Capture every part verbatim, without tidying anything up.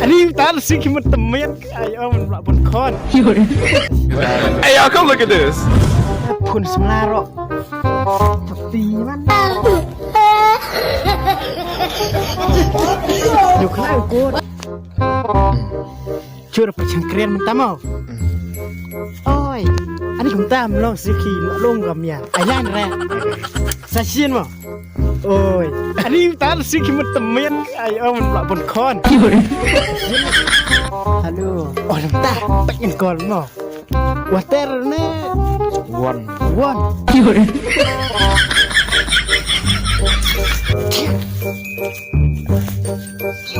Ani tar si ki mut temiat. Ai, oh, man bla pun kon. Hey, y'all, come look at this. Pun semlaro. Tapi man. Yuk lah ukur. Chur pa chang kren mynta mo. Oi, ani kumta mlong si ki mlong gam ya. Ai lan re. Sa shin mo. Oi, ani tar si ki mut temiat. Ai, oh, man bla pun kon. Hello. Oh, mynta. Pek in call mo. Water ne. One. One. You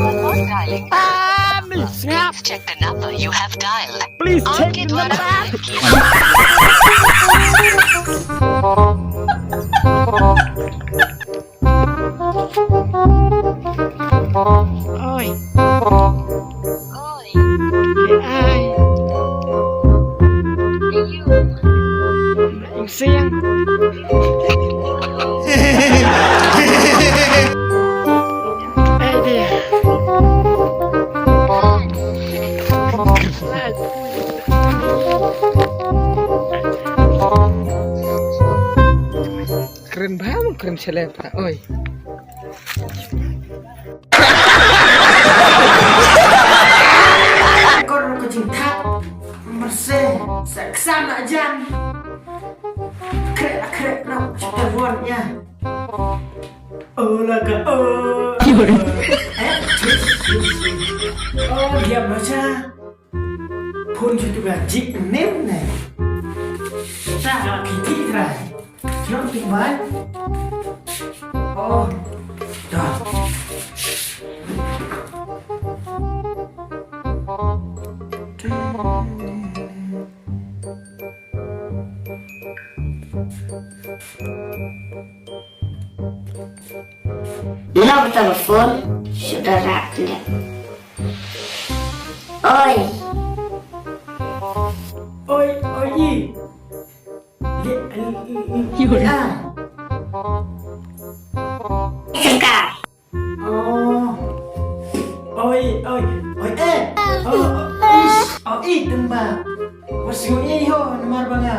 are not dialing. Ah, ni sngap. Please check the number you have dialed. Please check the number. Oi. Oi. Ai. Ing siang. Ai dia. Kren bha mo, kren shalep bha. Oi. Kor ka jingthap. Merse. Sa ksan la jan. Krek la krek la. Chapter one ya. Oh la ka oh. Eh. Oh, dia baca. Phone ju tu ka jik nem ne. Ta ka piti trai. Jom tik bai. Oh. Dah. Ina ba telepon, saudara anda. Oi. Oi, oi. Li, li, li, li, ah. Sengkang. Oh. Oi, oi, oi, eh. Oh, oh, ish. Oh, i tymba. Wat sngew ïeit ho, namar ba nga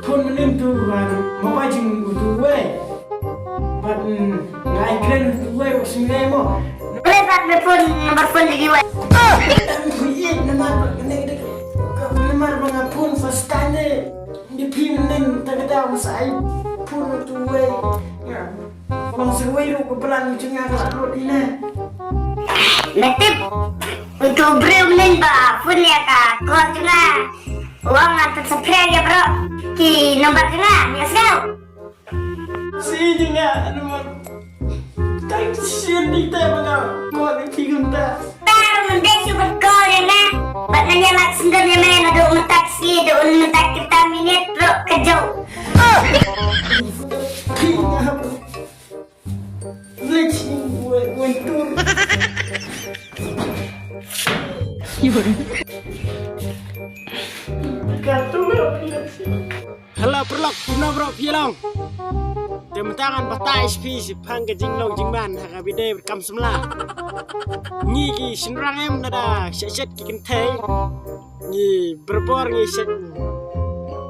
phone mynnin tu, ba mobile jong utu uwei. Bad, mm, nga ai kren utu uwei, wat sngew ïeit mo. Balei pat me phone, number phone jong uwei? Em, ïeit, namar ba kane, kane, namar ba nga phone first time de. Ïa phi mynnin, ta ka daw nga sa ai phone utu uwei. Nga Bang sa wei ruh ka plan jong nga ka la lut ine. Me tip. Uto u briew mynnin ba phone ïa ka call jong nga. U ong nga pynsaphriang ïa baroh ki number jong nga, me sngew. Shi jong nga number. Tang shisien dei te ba nga call ïa phi kumta. Tar mynta shu ban call ïa nga. Bad nga ïa lak sendon ïa me naduh mynta ka sngi, duh mynta ka minit ruh ka jong. Phi nga hap. Lech, wei, wei, tur. Ka tur, lech. Hello, paralok, kumno bro, phi long? Te mynta ngan batai ïa phi shaphang ka jinglong jingman ha ka bynta kam samla. Ngi ki shynrang em nada shet shet ki kynthei. Ngi barabor ngi shet.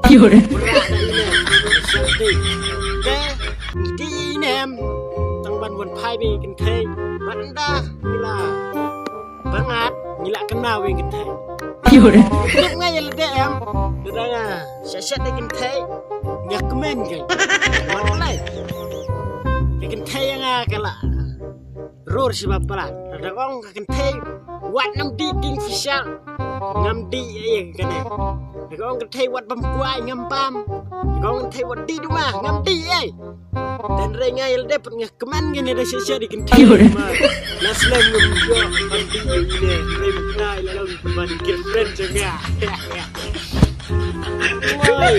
Ki hore. Shet dei. Te ngi dei inem. Tang ban wan phai bad ki kynthei. Bad ynda ngi la bangat ngi la kynmaw ïa ki kynthei. Ki hore. Tip nga ïa lade em. Lada nga shet shet da ki kynthei. Nga kmen ki. Wan lai. Ki kynthei ïa nga ka la rur shi ba palat. Lada ong ka kynthei wat nam dih ding official. Ngam dih ïa kane. Lada ong kynthei wat bam kwai ngam bam. Lada ong kynthei wat dih duma ngam dih ei. Tynrai nga ïa lade pat nga kmen kane da shisha da kynthei. Ki hore. Ma la slem ngam ïoh ban dih ïa kine. Tynrai mynta ïa la long ban girlfriend jong nga. Woi.